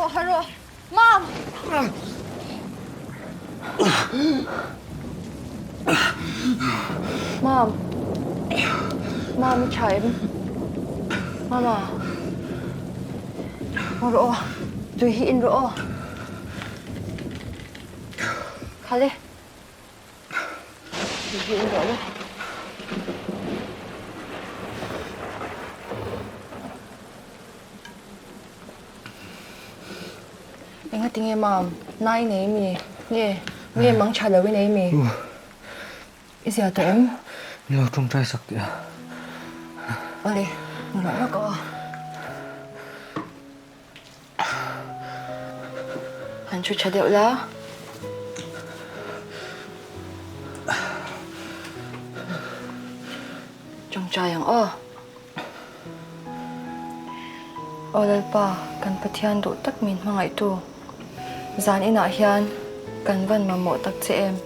Harh rawh, harh rawh. Mam! Mam! Mam i tha em? Mama! Haw rawh aw, tui hi in rawh aw. Khale. Tui hi in rawh le. Enga tinge mam? Na i nei mi? Nge nge mang tha lo i nei mi? I zia tawh em? Min lo tawngtai sak tih a. Awle, ni rawh rawk aw. Han thu tha deuh la. Tawngtai ang aw. Aw Lalpa, kan Pathian duh tak min hmangaihtu, zan inah hian kan van mamawh tak che em?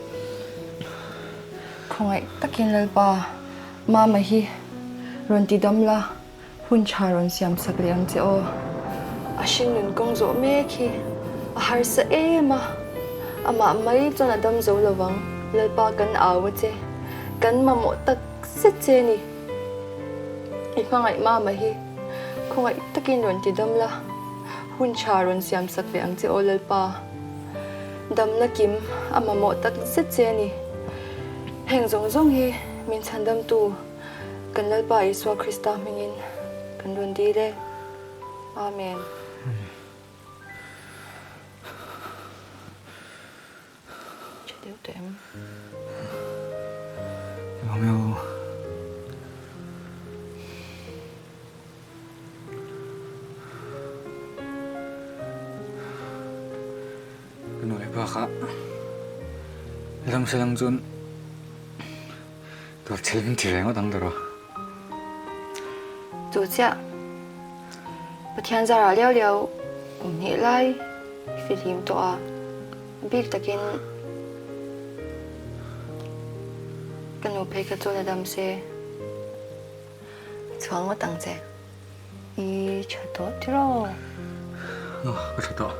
Khawngaih takin Lalpa, Mama hi rawn ti dam la, hun tha rawn siam sak leh ang che aw. A hringnun kawng zawh mek hi a harsa em a, amah mai chuan a dam zo lovang, Lalpa kan au a che, kan mamawh tak zet che ni. I hmangaih mama hi khawngaih takin rawn ti dam la, hun tha rawn siam sak ve ang che aw Lalpa. Damna kim a mamawh tak zet che a ni. Heng zawng zawng hi min chhandamtu kan Lalpa Isua Krista hmingin kan rawn dil e. Amen. Tha deuh tawh em? Romeo. Ka nu leh pa kha ram hre lang chuan tuar chhel min ti reng ngawt ang tawh rawh. Chu chiah Pathian zarah liau liau kum hnih lai fihlim tawh a. Bik takin ka nu phei kha chu la dam se a chhuang ngawt ang che. I tha tawh tiraw? Aw, ka tha tawh.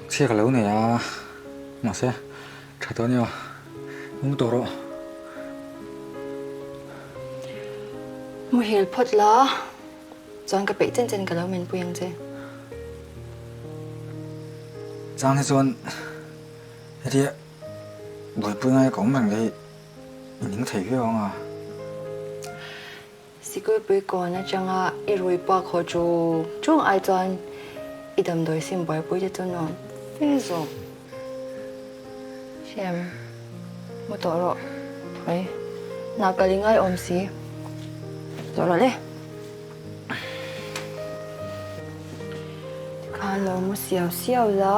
Chhia ka lo nei a, mahse tha tawh ania, mu tawh rawh. Muhil phawt la. Chuan ka peih chen chen ka lo menpui ang che. Chang hi chuan hetia buaipui ngai ka awm reng te hi i ning thei viau ang a. Sikuipui kawn atanga i rui puak haw chung chung ai chuan i damdawi sim buaipui te chu nuam fe zawk. Hriam, mu tawh rawh. Mai, hna kal i ngai awm si. Tawh rawh le. Tikhan lo mu siau siau la,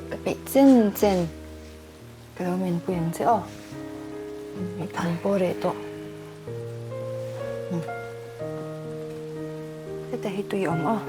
ka peih chen chen. Ka lo menpui ang che aw. Mithan pawh reh tawh. Heta hi tui awm aw.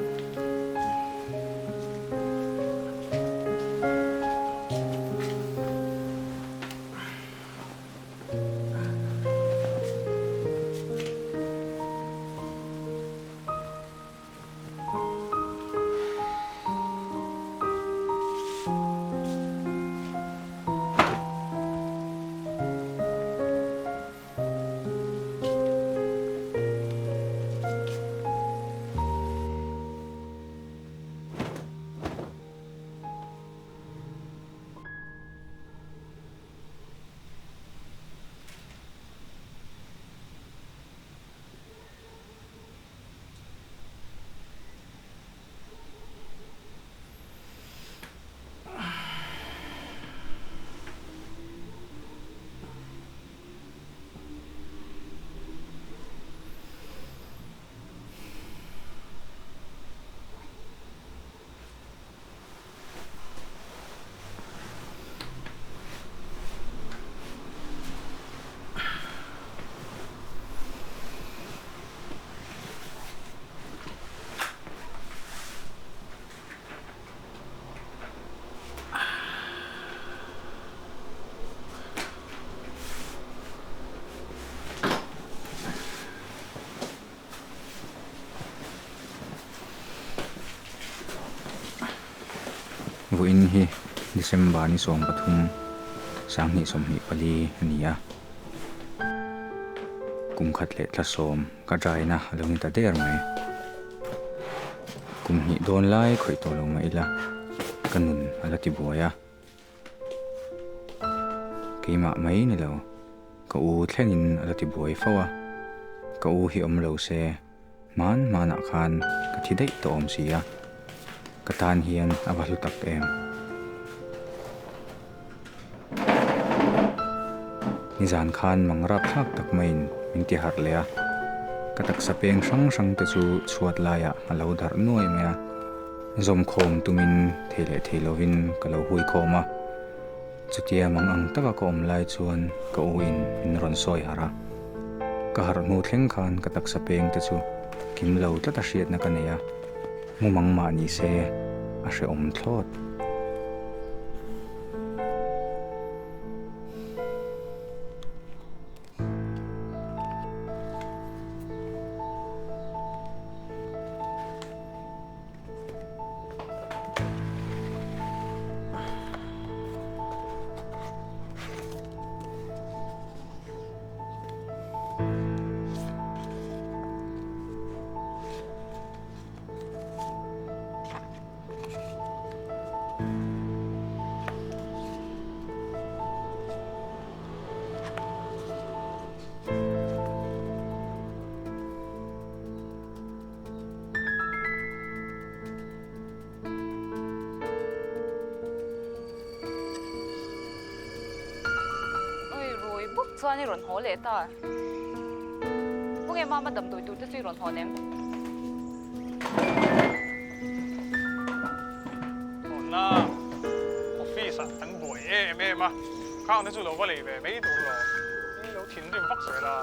Vawiin hi December ni 13, 2024 a ni a. Kum khat leh thla sawm ka draina a lo ni ta der mai. Kum hnih dawn lai khawih tawh lo mah ila ka nun a la ti buai a. Keimah mai ni lo, ka u thlengin a la ti buai fo a. Ka u hi awm lo se hman hmanah khan ka thi daih tawh awm si a, ka tan hian a va hlu tak em. Nizan khan mang rapthlak tak maiin min ti harh leh a, ka taksa peng hrang hrang te chu chhuat laiah a lo darh nuai mai a, zawmkhawm tumin thei leh thei lovin ka lo hui khawm a, chutia mang ang taka ka awm lai chuan ka u in min rawn sawi harh a, ka harh hnu thleng khan ka taksa peng te chu kim lo tlat a hriatna ka nei a. Mumang mah ni se a hrehawm thlawt. Oi rui bawk chuan i rawn haw leh ta. Khawnge mama damdawi tur te chu i rawn hawn em? Tuna office ah kan buai em em a, khang te chu lo va lei ve mai tur lo, i lo thinrim vak zel a.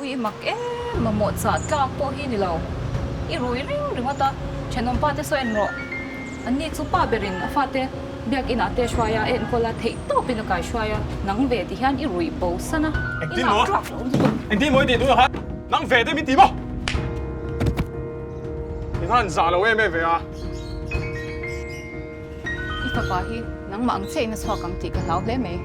Ui i mak em mamawh chah tlak pawh hi ni lo, i rui ring ringawt a, thenawm pa te saw en rawh, an ni chu pa berin a fate biakinn ah te hruai a, enkawl a, theih tawpin a kai hruai a, nang ve ti hian i rui bo san a, i lak tlak lo lutuk. Engtin maw i tih tunah khan nang ve te min ti maw? I khan zah lo em em ve a. I fapa hi nangmah ang chiahin a chhuak ang tih ka hlau hle mai.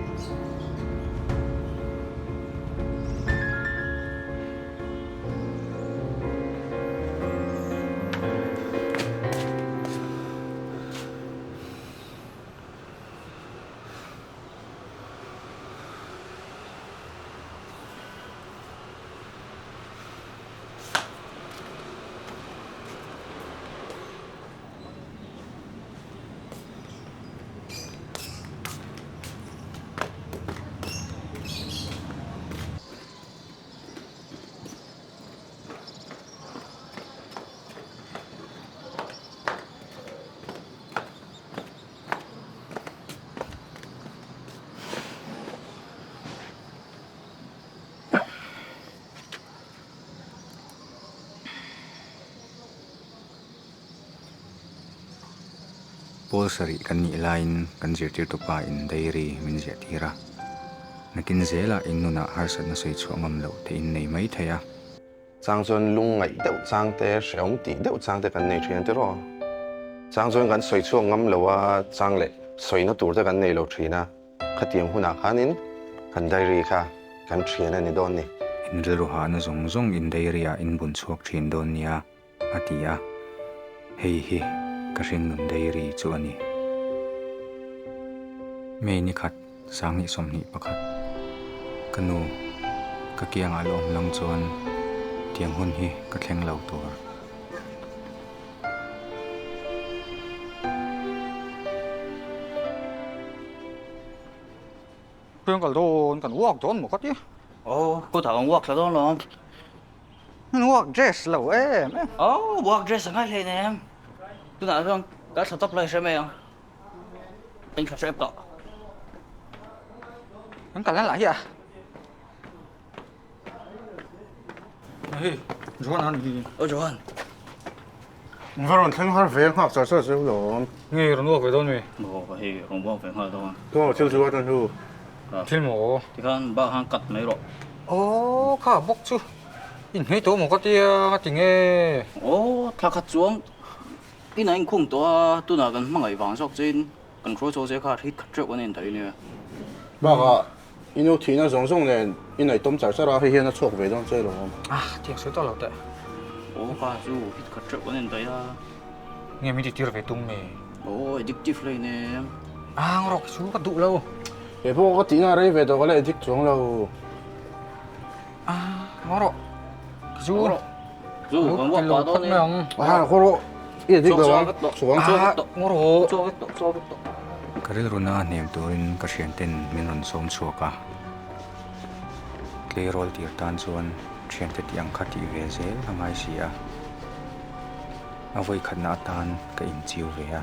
Pawl sarih kan nih laiin kan zirtirtu pa in diary min ziah tir a. Nakin zelah in nunah harsatna sawi chhuah ngam loh te in nei mai thei a. Chang chuan lungngaih deuh chang te, hrehawm tih deuh chang te kan nei thin a tiraw? Chang chuan kan sawi chhuak ngam lo a, chang leh sawina tur te kan nei lo thin a, khatiang hunah khanin kan diary kha kan thian a ni dawn ni. In rilru hahna zawng zawng in diary ah in bun chhuak thin dawn nia, a ti a. Hei hi ka hringnun diary chu a ni. May ni khat. 2021 Ka nu, ka kiangah la awm lang chuan tiang hun hi ka thleng lo tur. Piang kal dawn, kan walk dawn maw ka ti? Aw, kutah kan walk thla dawn lawm. Kan walk dress lo em em. Aw, walk dress a ngai hleinem. Tunah chuan ka thla tawp lai hre mai ang. Eng thla hrep tawh. Kan kal nan lah hi a. Hei, Johan an hi. O Johan. Va rawn thleng har ve nghak char char cheu lawm. Nge rawn walk ve dawn mi? Maw hei rawn walk ve nghal dawn. Tunah thil chu a tan hu. Thil maw? Tikhan bak khan cut mai rawh. Aw kha bawk chu inhmei tawh maw ka tia ka ti nge. Aw thla khat chuang. Inah inkhung tawh a, tunah kan hmangaih vang zawk chein kan hruai chho che kha hrit khat teuh kan en daih ania. Bakah i nu thihna zawng zawng nen i ngaih-tawm char char a, hei hian a chhuak ve dawn che lo awm. Ah, tiang sawi tawh lo teh. Aw ka chu hit khat teuh kan en daih a. Nge min titir ve tum nge? Aw addictive hlei nem. Ah, rawk chu ka duh lo. Kei pawh ka tihna a rei ve tawh ka la addict chuang lo. Ah, ngaw rawh. Ka zu. Zu, kan buat pa dawn e. Ah, ngaw rawh. I addict lo ang. Chhuak ang. Ah, ngaw rawh. Ka rilru na hnem turin ka thianten min rawn sawm chhuak a. Tleirawl tir tan chuan thiante tih ang kha tih ve zel a ngai si a. A vawikhatna atan ka inchiu ve a.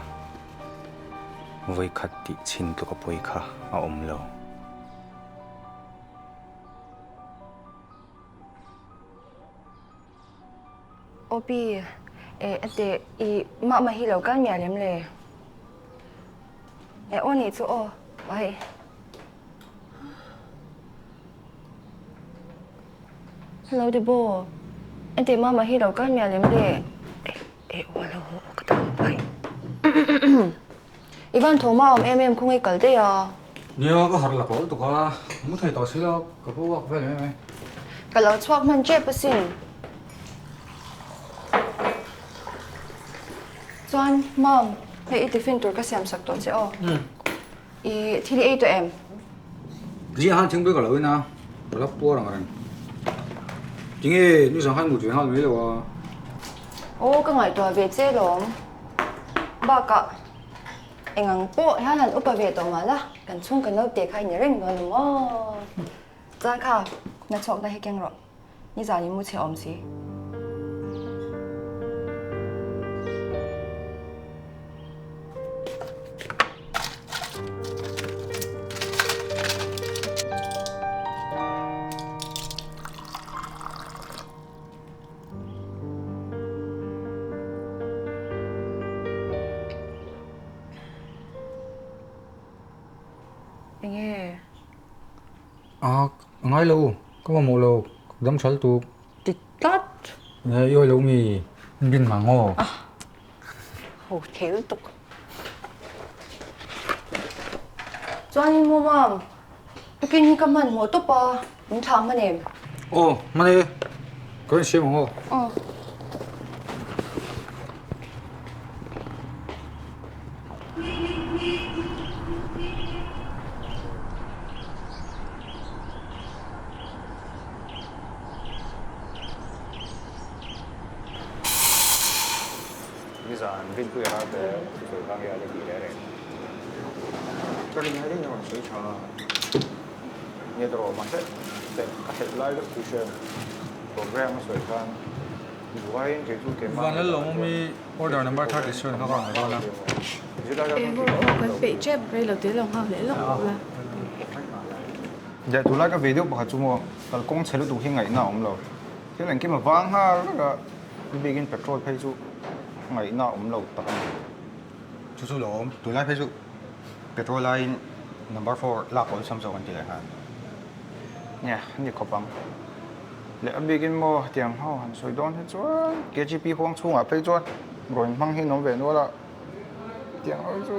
Vawikhat tih chhin tluk a pawi kha a awm lo. Opi, e ate i mah mah hi lo kal mial em le? E aw nih chu aw, bye. Hello Debo, ate mah mah hi lo kal mial em le? E e aw lo aw ka tang bye. I van thaw mah awm em em khawngaih kal daih a. Nia ka harh la kawl tuk a, mu thei tawh si lo, ka pu uak vel mai mai. Ka lo chhuak hman tep asin. Chuan Mom, hei i tiffin tur ka siam sak tawh che aw. I thil i ei tawh em? Zia han thingpui ka lo in a, ka la puar ang reng. Tinge nizan khan mut ve nghal mai lo a? Aw ka ngaihtuah ve che lawm. Bakah engang pawh hian han upa ve tawh mah la, kan chhung kan naute kha i ni reng dawn lo maw? Chuan kha, na chhuakna hi keng rawh. Nizan i mu chhe awm si. Enge? A ngai lo, ka mamawh lo, ka dam thal tuk. Ti tlat. Nge i awih lo mi, in rin mang aw. Ho thei lutuk. Chuanin maw mam, tukin hi ka hmanhmawh tawp a, min thlah hman em? Aw, hman e. Ka rawn siam ang aw. Aw. Nizan Rinpuia te thusawi kha nge a la tih reh reng. Ka rin ai deuhin a rawn sawi tha a, nge tawh mahse ka helh lai deuh chu hriat program a sawi khan buaiin kei chu keimah Van Lalawm awmi order number 37 kha ka rawn la dawn a. Eng aw kan peih tep rei lo te lo nghak leh lawk la. Deh tunlai ka ve deuh pakhat chu maw kalkawng chhe lutuk hi ngaihna a awm lo. Thil engkim a vang nghal vek a. Bikin petrol phei chu ngaihna awm lo tak a ni. Chu chu lo awm. Tunlai phei chu petrol aiin number four lak awlsam zawk an ti leh nghal. Nia, a ni khawp ang. Leh a bikin maw hetiang ho han sawi dawn hi chuan KGP huang chhungah phei chuan rawn hmang hi an awm ve nual a. Hetiang ho chu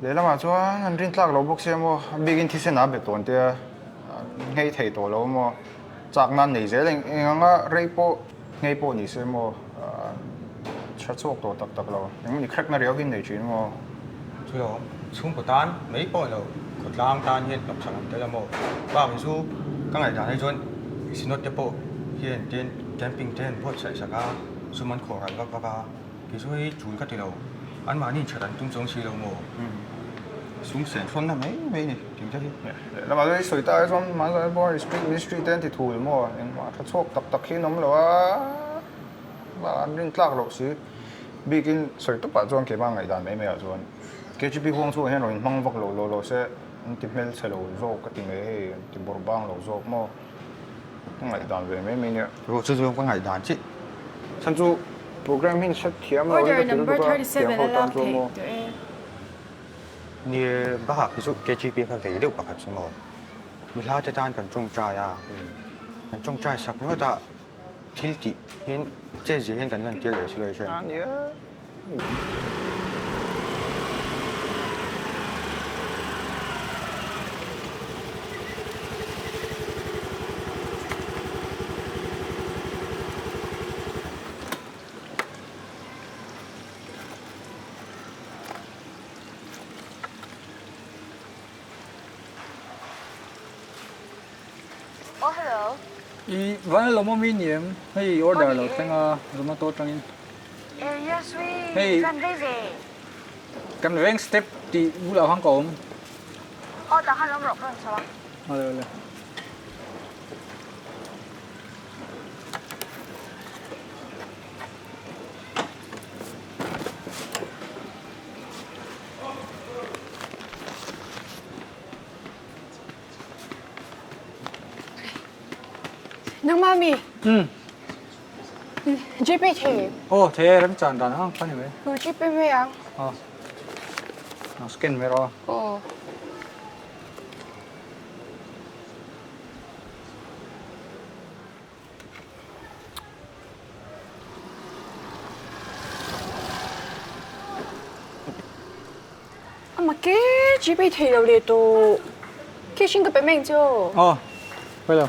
lehlamah chuan an rintlak lo bawk sia maw, a bikin thisen a be tawn te a nghei thei tawh lo maw. Chak nan nei zel eng eng anga rei pawh nghei pawh ni se maw tha chhuak tawh tak tak lo eng ni crack na riau hi nei thin maw. Chu lo chhungkaw tan mai pawh lo khawtlang tan hian hnawksak an tel a maw bak hi chu ka ngaihdan hi chuan synod te pawh hian ten camping te an buatsaih sak a sum an khawh ral vak vak a. Kei chu hei tul ka ti lo, anmahni that an tum chuang si lo maw? Sum sen hrawn na mai mai ni tih te hi. Lehlamah chuan i sawi tak ai chuan mahni pawh district ministry te an ti thul maw? Engmah tha chhuak tak tak hi an awm lo a, an rin tlak loh si. Bikin sawi tawpah chuan keimah ngaihdan mai maiah chuan KGP huang chhungah hian rawn inhmang vak lo lo lo se an ti hmelchhe lo zawk ka ti mai hei, an ti bawrh bang lo zawk maw? Ka ngaihdan ve mai mai nia. Rawh chu zawng ka ngaihdan chiah. Chhan chu program hi hre thiam lo in Order ka ti number lutuk a, thiam 37 ho a tan lak chuan theih maw. tawh e. Nia, bakah khi chu KGP kha vei deuh pakhat chu maw. Mi hla te tan kan tawngtai a, kan tawngtai sak ringawt a, thil tih hian che zia hian kan lan tir leh si lo i hria. Nia. Oh hello. I van lo maw mi ni em? Hei order lo thleng a Zomato atangin. Eh yes we Hei kan rei ve. Kan veng step tih bulah khan ka awm. Aw tah khan awm rawh ka rawn chho a. Awle awle. Nangmah mi? Umm. GP thei? Aw thei e, remchan dan ang kha ni mai. Aw GP mai ang. Aw. Nang scan mai rawh a. Aw. Ama ke GP thei lo leh tawh. Cash in ka pe mai ang che aw. Aw, pawi lo.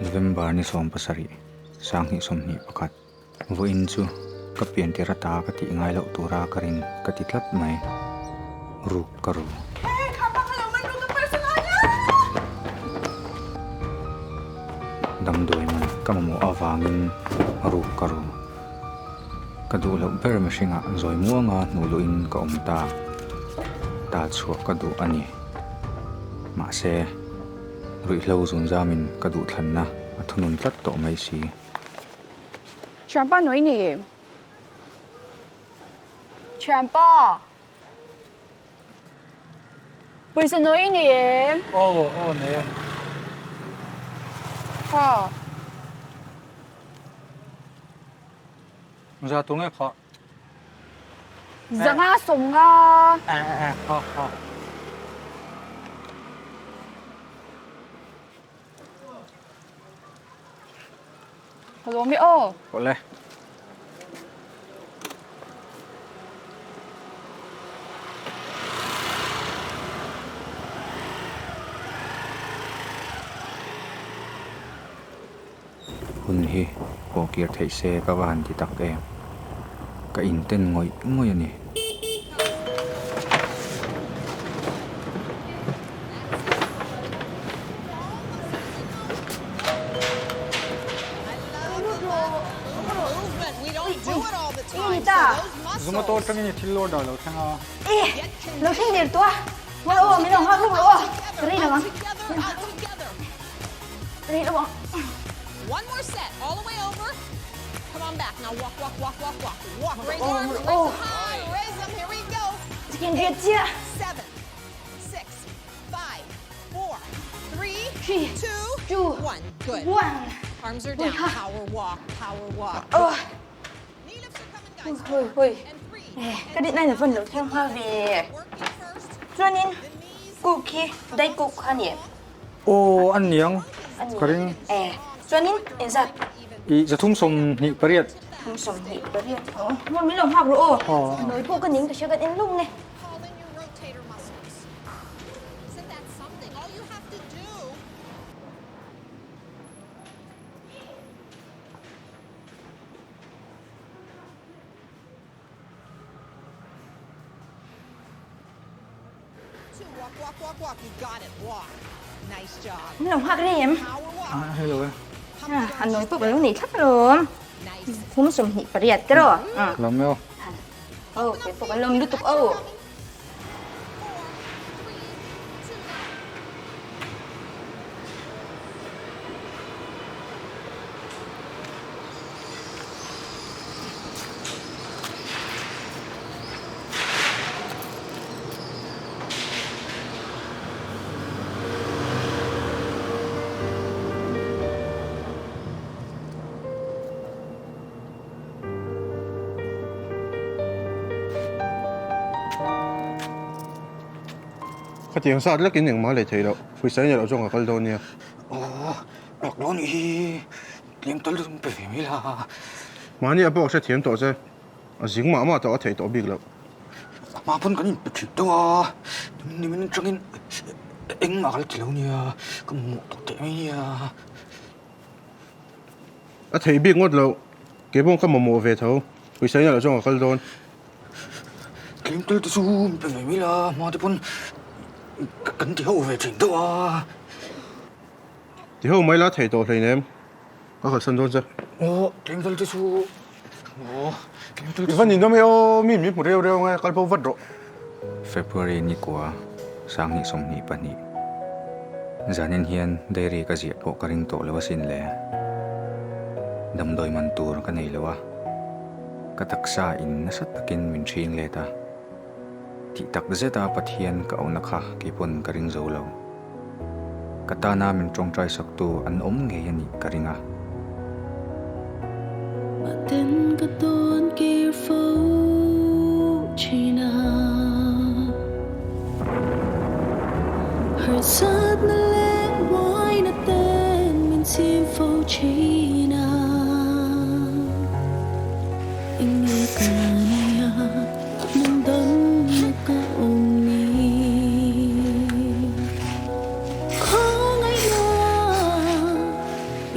November ni 17, 2021, Vawiin chu ka piantir ata ka tih ngai loh tura ka rin ka ti tlat mai. Ruk ka ru. Damdawi man ka mamawh avangin ruk ka ru. Ka duh loh ber mihringah zawi muanga hnuh luhin ka awm ta. Tal chhuah ka duh a ni. Mahse, ruihhlo zunzamin ka duhthlanna a thunun tlat tawh mai si. Thianpa nawi nei em? Thianpa! Pawisa nawi nei em? Aw, aw nei e. Kha. Za tur nge kha? Zanga sawmnga. Eh eh eh, kha kha. Ka lawm e aw. Awle. Hun hi pawh kir theih se ka va han ti tak em. Ka inten ngawih ngawih a ni. Zomato atangin i thil order lo thleng a. E, lo thleng der tawh a. Ngawi aw, min lo nghak lawk rawh aw. Ka rei lo ang. Rei lo ang. Aw. Chicken riat chiah. 3, 2, 1. Ui ha. Aw. Hui hui. Ka dit nai na van lo thleng hma ve. Chuanin coke hi dai coke kha ni em? Aw an niang ka ring. Eh chuanin engzat? I 328. 328. Aw hmun min lo nghak rawh aw. Nawi pawh ka ning ka hria kan en lawk nge. Min lo nghak rei em? Hello e. A nawi pawh ka lo nei thlap alawm. 28 te rawh. Lawm e aw. Aw, kei pawh kan lawm lutuk aw. Khatiang zat lekin engmah lei theih loh, pawisa i neih loh zawng ka kal dawn nia. Aw, lak lo nih hi. Tlem tal chu pe ve mai la. Mahni a pawh hrethiam tawh che, a zing mah mah tawh a theih tawh bik loh. A hma pawn kan inpe thin deuh a, nimin atangin engmah ka la ti lo nia, ka mamawh tawh teh mai nia. A theih bik ngawt loh, kei pawh ka mamawh ve tho, pawisa inah loh chuan ka kal dawn. Tlem tal te chu min pe ve mai la, a hma te pawn kan ti ho ve thin deuh a. Ti ho mai la thei tawh hleinem, ka kalsan dawn che. Aw, tlem tal te chu, aw, tlem tal te chu. I va ninawm e aw, mi min hmu reu reu ang e, kal bo vat rawh. February nikua 2022 Zanin hian diary ka ziah pawh ka ring tawh lo asin le. Damdawi man tur ka nei lo a, ka taksa in nasa takin min ṭhing let a. Tih tak zeta Pathian ka auhna kha keipawn ka ring zo lo. Ka tana min tawngtai saktu an awm ngei a nih ka ring a. Mahten ka tawn kir fo thin a, harsatna leh buaina ten min chim fo thin a, enge ka nia nang damna ka awm ni. Khawngaihna,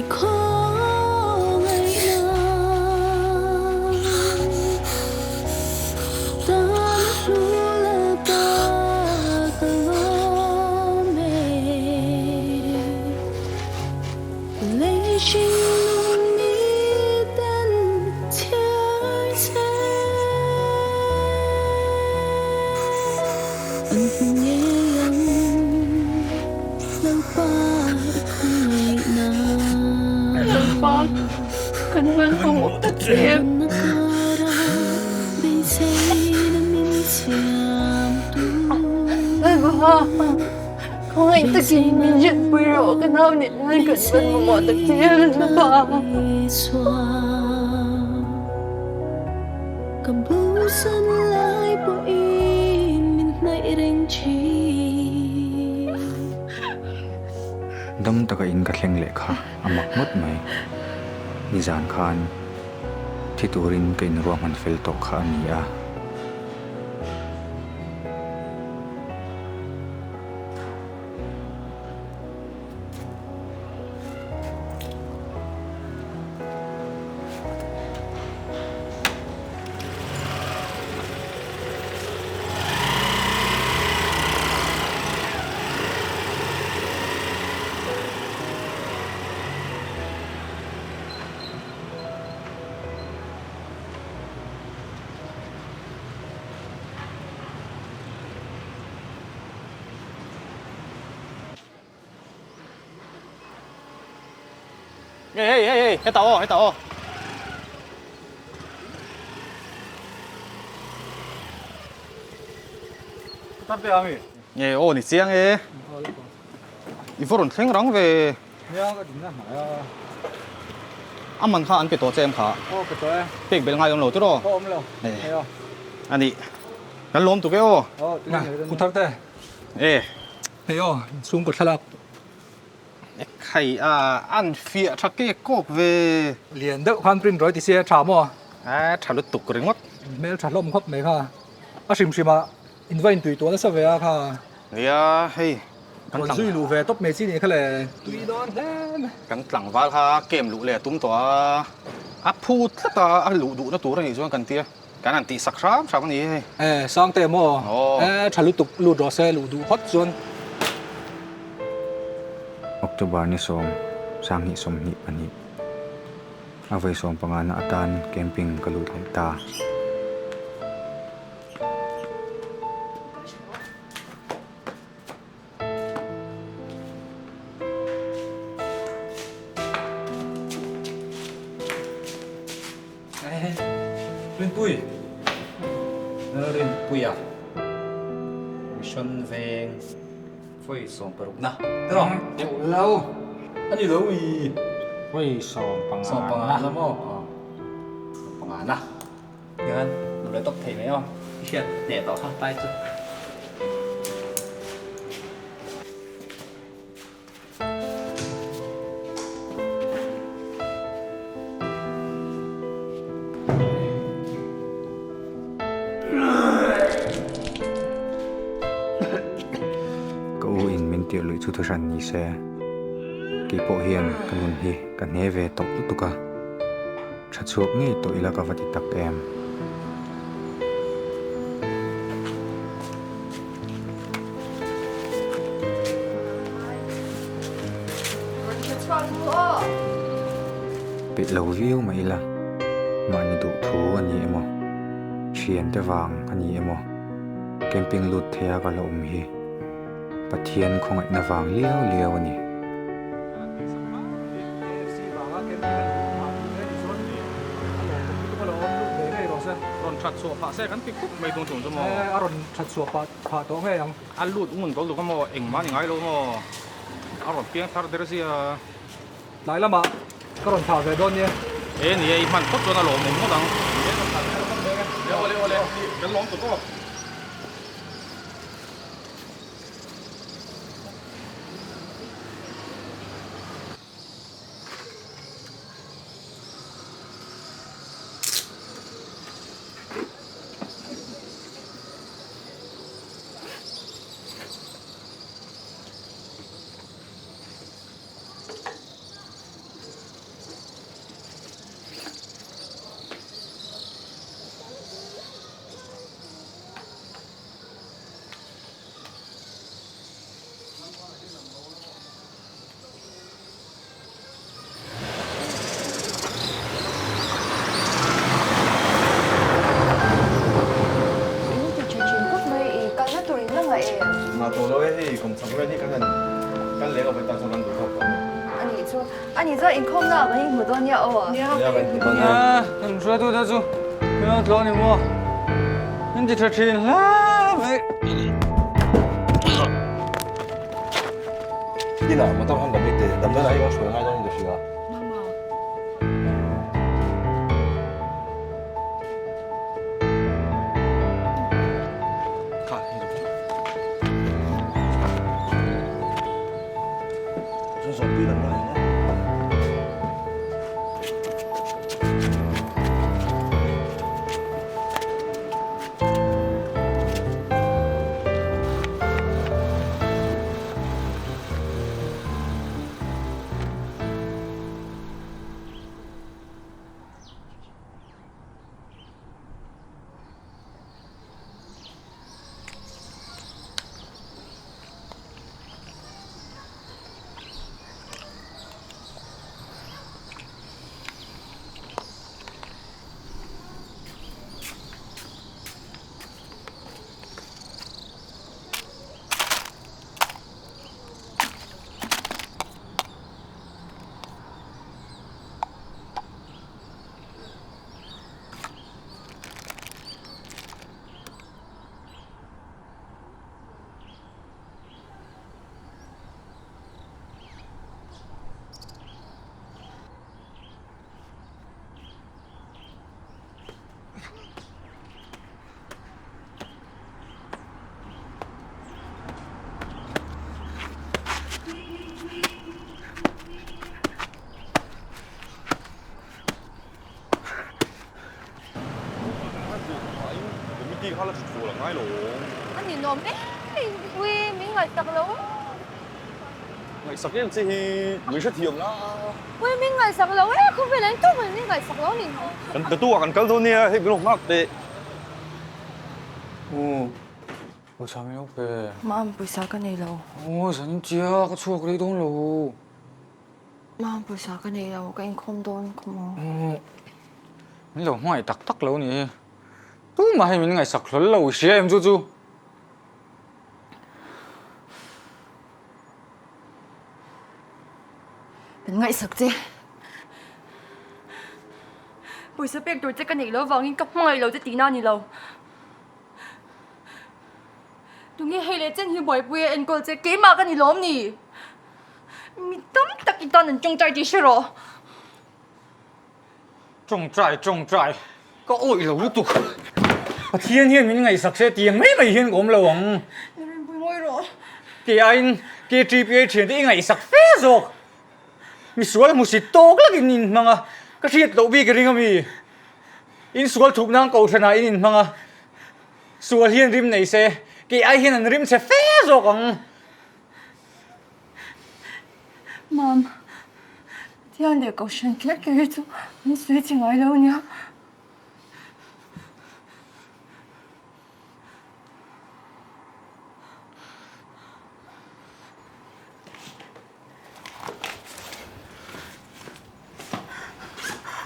i khawngaihna Tan a hlu lalpa ka lawm e. Lei hringnung mi ten chhiar che. An hmu ngei ang Lalpa i khawngaihna. Lalpa kan van mamawh ta che em. Nunna kara beiseina min siamtu. Lalpa khawngaih takin min rinpui rawh ka nau nen hian kan van mamawh ta che em Lalpa. Ka bosan lai pawhin min hnaih reng thin. Dam taka in ka thleng leh kha a mak ngawt mai. Nizan khan thi turin ka inruahman fel tawh kha a ni a. Hei hei hei hei hetah aw hetah aw. Tar te ami. Nge aw ni chiang e. I va rawn thleng rang ve. Nia ka dinna hnai a. A man kha an pe tawh che em kha? Aw pe tawh e. Pek belh ngai awm lo tiraw? Aw awm lo. Hei aw. A nih. Kan lawm tuk e aw. Aw tui ngei dawn. Ku thar te. E. Hei aw, inchhungkaw thlalak. Khai a, an fiah tha kek kawk ve. Lian deuh khan print rawih ti sia tha maw? A tha lutuk ringawt. Hmel tha hlawm khawp mai kha. A hrim hrim ah in va intui tuah nasa ve a kha. Nia hei. Kan zui luh ve tawp mai chi nih kha le. Tui dawn hle mai. Kan tlangval kha kem luh leh a tum tawh a, a phu tlat a, a luh duhna tur a nih chuan kan tia. Kan han tihsak hram hram a ni hei. E, Sangte maw? E, tha lutuk lut rawh se, luh duh phawt chuan. October ni sawm, 20 22. A vawi 15 na atan camping ka lut leh ta. Rinpui Lalrinpuia Mission veng vawi 60 na tiraw? Deuh lo a ni lo i vawi 15 na maw? 15 na Tihian duh leh tawp thei mai aw i hriat hneh tawh kha tai chu. tirh luih chu thuhran ni se, kei pawh hian ka nun hi ka hne ve tawh lutuk a, tha chhuak ngei tawh ila ka va ti tak em. Peih lo viau mah ila, mahni duh thu a ni emaw, thiante vang a ni emaw, camping lut theia ka la awm hi Pathian khawngaihna vang liau liau a ni. A lut ngun tawlh tuk a maw? Engmah a ni ngai lo maw? A rawn piang thar der sia. Tlai lamah ka rawn thlah ve dawn nia. E ni e, i hman phawt chuan a lawmawm ngawt ang. E awle awle, kan lawm tuk aw. In ti tha thin khawp mai i kalna tur in la ngaih em? Ngah tawh lo e hei kum chak vel hi kan han kal leh lo tan chuan kan duh tawk tawh a ni. A nih chu a nih chuan inkhawmna ah kan inhmu dawn nia aw. Nia kan inhmu dawn nia. Kan hruaitu te chu min rawn tlawh a ni maw? In ti tha thin hle mai. Inah motor han dam ite dam dan ah hian hruai ngai dawn in ka hria. Mama. Kha hei lo chu. Chuan zawh pui lam lai nia. A ninawm em em ui min ngaihsak lo a. Ngaihsak em che hi min hrethiam la. Ui min ngaihsak lo e khawvel ah hian tumah min ngaihsak lo a ni maw. Kan tattoo ah kan kal dawn nia hei min lo nghak teh. Aw pawisa min lo pe. Mam pawisa ka nei lo. Aw zan chia ka chhuak rei dawn lo. Mam pawisa ka nei lo ka inkhawm dawn khawm aw. Min lo hmangaih tak tak lo ni. Tumah hi min ngaihsak hlawl lo i hria em chu chu. Min ngaihsak che. Pawisa pek tur che ka neih loh avangin ka hmangaih lo che tihna a ni lo. Tunge hei leh chen hi buaipui a enkawl che keimah ka ni lawm ni. Mi tam tak i tan an tawngtai tih hre rawh. Tawngtai tawngtai ka awih lo lutuk. Pathian hian min ngaihsak se tiang mai mai hian ka awm lo ang. Rinpui ngawi rawh. Kei aiin KTPA thiante i ngaihsak fe zawk. Misual hmusit tawk lak in inhmang a, ka hriat loh bik i ring ami? Insual thup nan kohhran ah in inhmang a, sual hian rim nei se kei ai hian an rim chhe fe zawk ang. Mam, Pathian leh Kohhran kher kher hi chu an sawi chi ngai lo nia.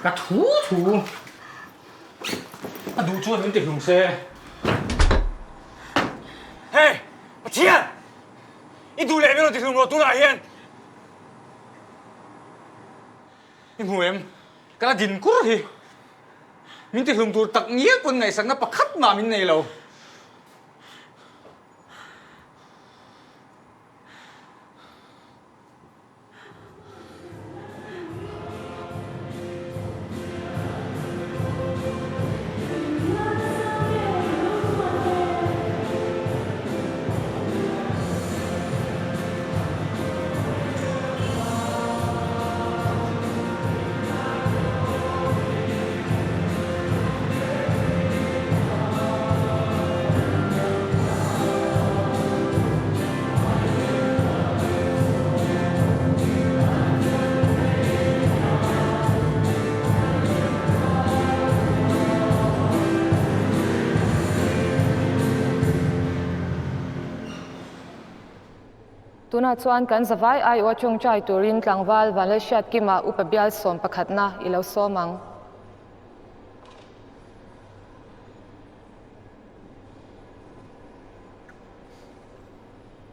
Ka thu thu a duh chuan min ti hlum se. Hey! Pathian! I duh leh min rawn ti hlum rawh tunah hian. I hmu em? Ka la din kur hi. Min ti hlum tur tak ngial pawn ngaihsakna pakhat mah min nei lo. Tunah chuan kan zavai aiawh tawngtai turin tlangval Vanlalhriatkima upa bial sawm pakhatna i lo sawm ang.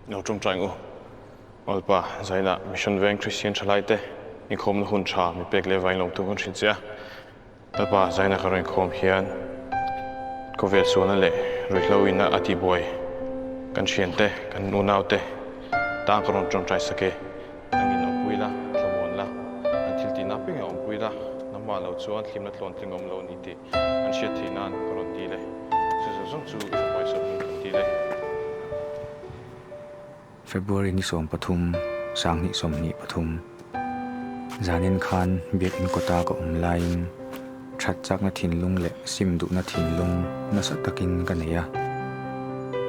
Lo tawngtai ang u. Awlpa, Zainah Mission Veng Kristian thalaite inkhawmna hun tha mi pek leh vain lawmtu kan hrilh che a. Lalpa, Zainah ka rawn inkhawm hian khawvel sualna leh ruihhlo ina a tihbuai kan thiante, kan unaute tan ka rawn tawngtai sak e. Nangin awmpui la, thlamuan la, an thil tihna apiangah awmpui la, nangmah lo chuan hlimna tluantling awm lo a ni tih an hriat theih nan ka rawn dil e. Chu zawng zawng chu i fapa i sawm kan dil e. February ni 13, 2023, Zanin khan Biakin kawta ka awm laiin that chakna thinlung leh sim duhna thinlung nasa takin ka nei a,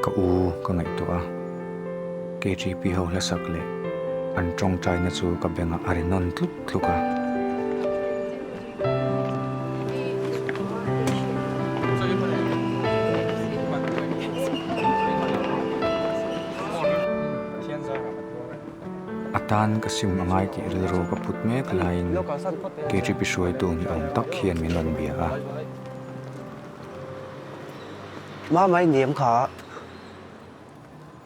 ka u ka ngaihtuah a, KTP ho hlasak leh an tawngtaina chu ka bengah a ri nawn tluk tluk a. A tan ka sim a ngai tih rilru ka put mek laiin KTP hruaitu ni awm tak hian min rawn bia a. Mama i niam kha.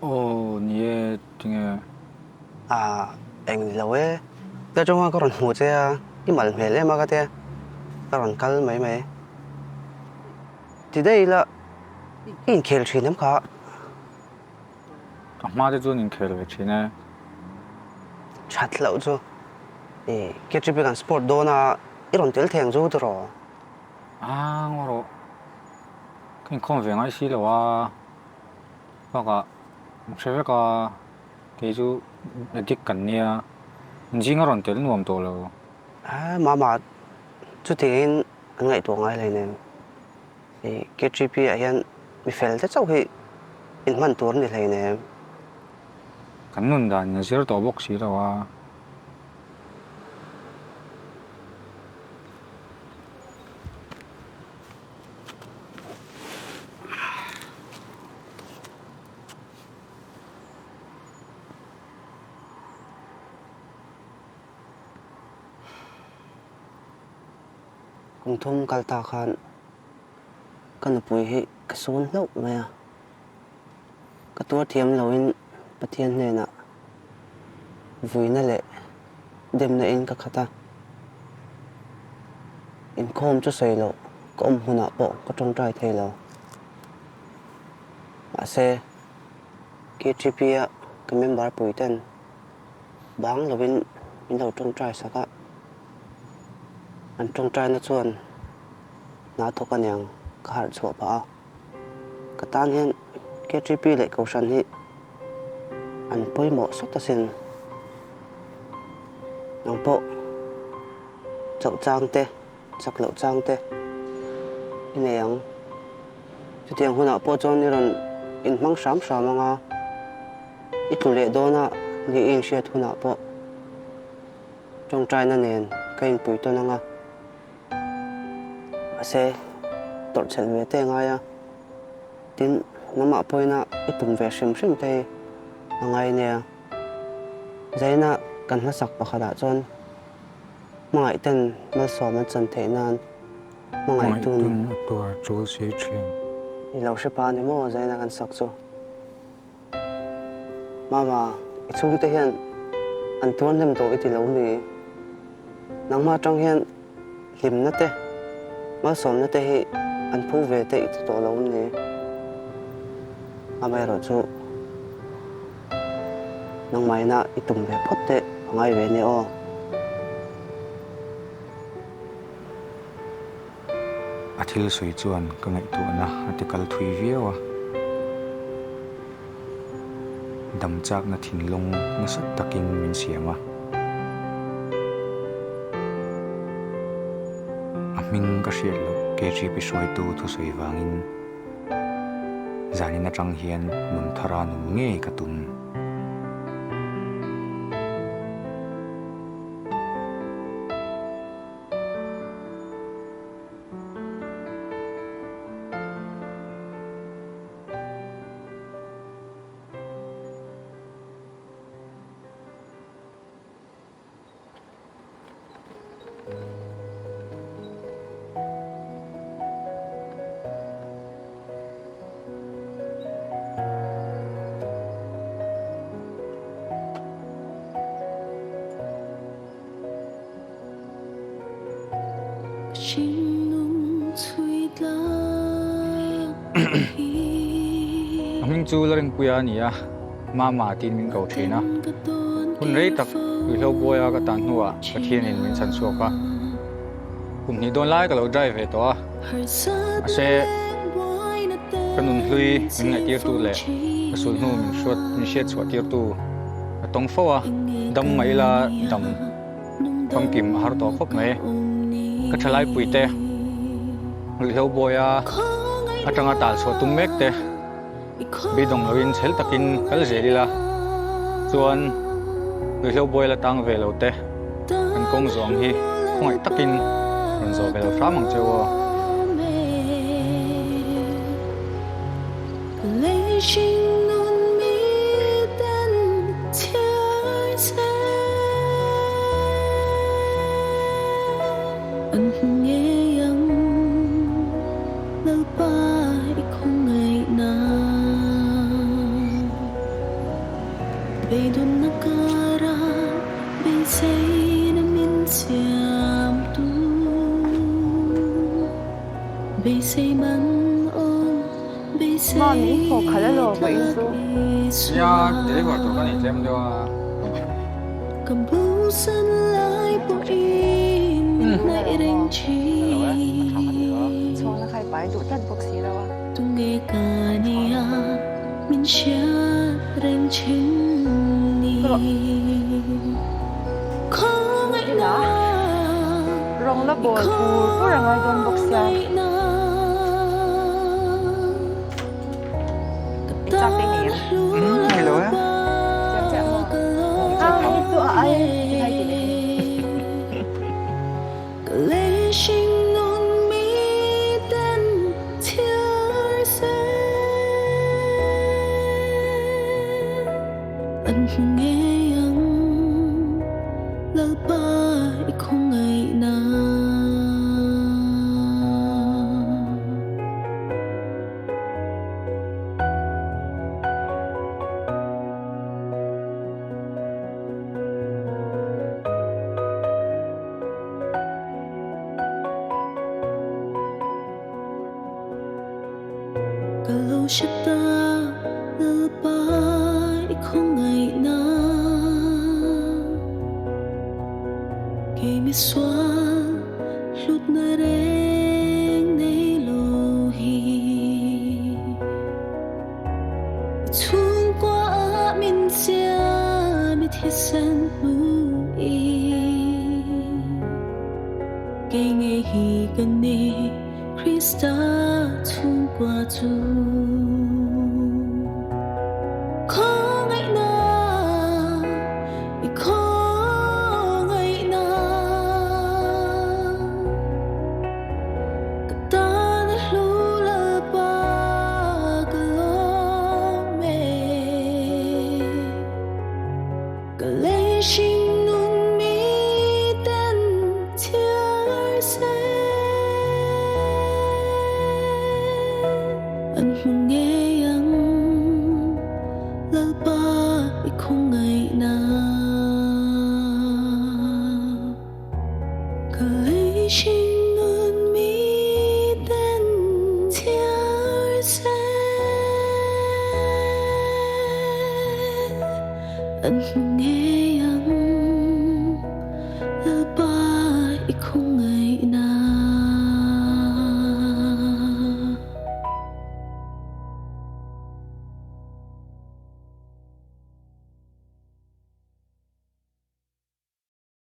Aw ni e, tinge? Ah, eng ni lo e. Ka chunga ka rawn hmuh che a, i mal hmel em a ka tia, ka rawn kal mai mai. Ti daih ila, i inkhel thin em kha? A hma te chuan inkhel ve thin e. That loh chu, i KTP kan sport dawn a, i rawn tel theng chu tiraw? Ah, ngaw rawh. Ka inkhawm ve ngai si lo a. Bakah hre vek a, kei chu addict kan nia, zing a rawn tel nuam tawh lo. A mama chutiangin an ngaihtuah ngai hlei nen i KTP ah hian mi fel te chauh hi inhman tur a ni hlei nen. Kan nun dan in a zir tawh bawk si lo a. Kum thum kal ta khan ka nupui hi ka sawn hlauh mai a, ka tuar thiam loin Pathian hnenah vuina leh demna in ka khat a, inkhawm chu sawi loh ka awm hunah pawh ka tawngtai thei lo. Mahse, KTP-a ka member pui ten bang lovin min lo tawngtai sak a, an tawngtaina chuan hna thawk aniang ka harh chhuah phah a. Ka tan hian KTP leh Kohhran hi an pawimawh sawt asin. Nang pawh chauh chang te, chak loh chang te i nei ang. Chutiang hunah pawh chuan i rawn inhmang hram hram ang a, i tlu leh dawn a ni i inhriat hunah pawh. Tawngtaina nen ka inpui tawn ang a, mahse tawrhchhelh ve te a ngai a, tin nangmah pawhina i tum ve hrim hrim te hi a ngai nia. Zaina kan hmasak pakhatah chuan hmangaih ten malsawm an chan theih nan hmangaih tun a tuar tul si thin. I lo hre pa ni maw Zaina kan sak chu. Mama, i chhungte hian an tuar hnem tawh i ti lo mi? Nangmah atang hian hlimna te, malsawmna te hi an phu ve te i ti tawh lo mi? Amaherawh chu nangmah ina i tum ve phawt te a ngai ve nia aw. A thil sawi chuan ka ngaihtuahna a ti kal thui viau a, dam chakna thinlung nasa takin min siam a. A hming ka hriat loh KGP hruaitu thusawi vangin zanin atang hian nun thara nun ngei ka tum. A hming chu Larinpuia a ni a, Mama tiin min ko thin a. Hun rei tak ruihhlo buaia ka tan hnuah Pathianin min chhan chhuak a. Kum hnih dawn lai ka lo drive ve tawh a, mahse ka nunhlui min ngaihtirtu leh ka sulhnu min hruat min hriat chhuah tirtu ka tawng fo a, dam mai ila dam famkim a har tawh khawp mai. Ka thalai puite ruihhlo buaia atanga tal chhuah tum mek te beidawng loin chhel takin kal zel ila chuan ruihhlo buai la tang ve lo te kan kawng zawh ang hi khawngaih takin rawn zawh ve lo hram ang che u aw. Ma min haw khalh alawm vawiin chu. Nia, deliver tur ka nei tlem deuh a. Chhawngna kha i pai duh tlat bawk si lo a. Rawng la bawl pur pur a ngai dawn bawk sia. I chak te nei em? Umm nei lo e. Chiang chiah maw? A hei chu a ai ti hai ti leh hei. hringnun miten chhiar se an hmu ngei ang Lalpa i khawngaihna. Ka lei hringnun miten chhiar se an hmu ngei.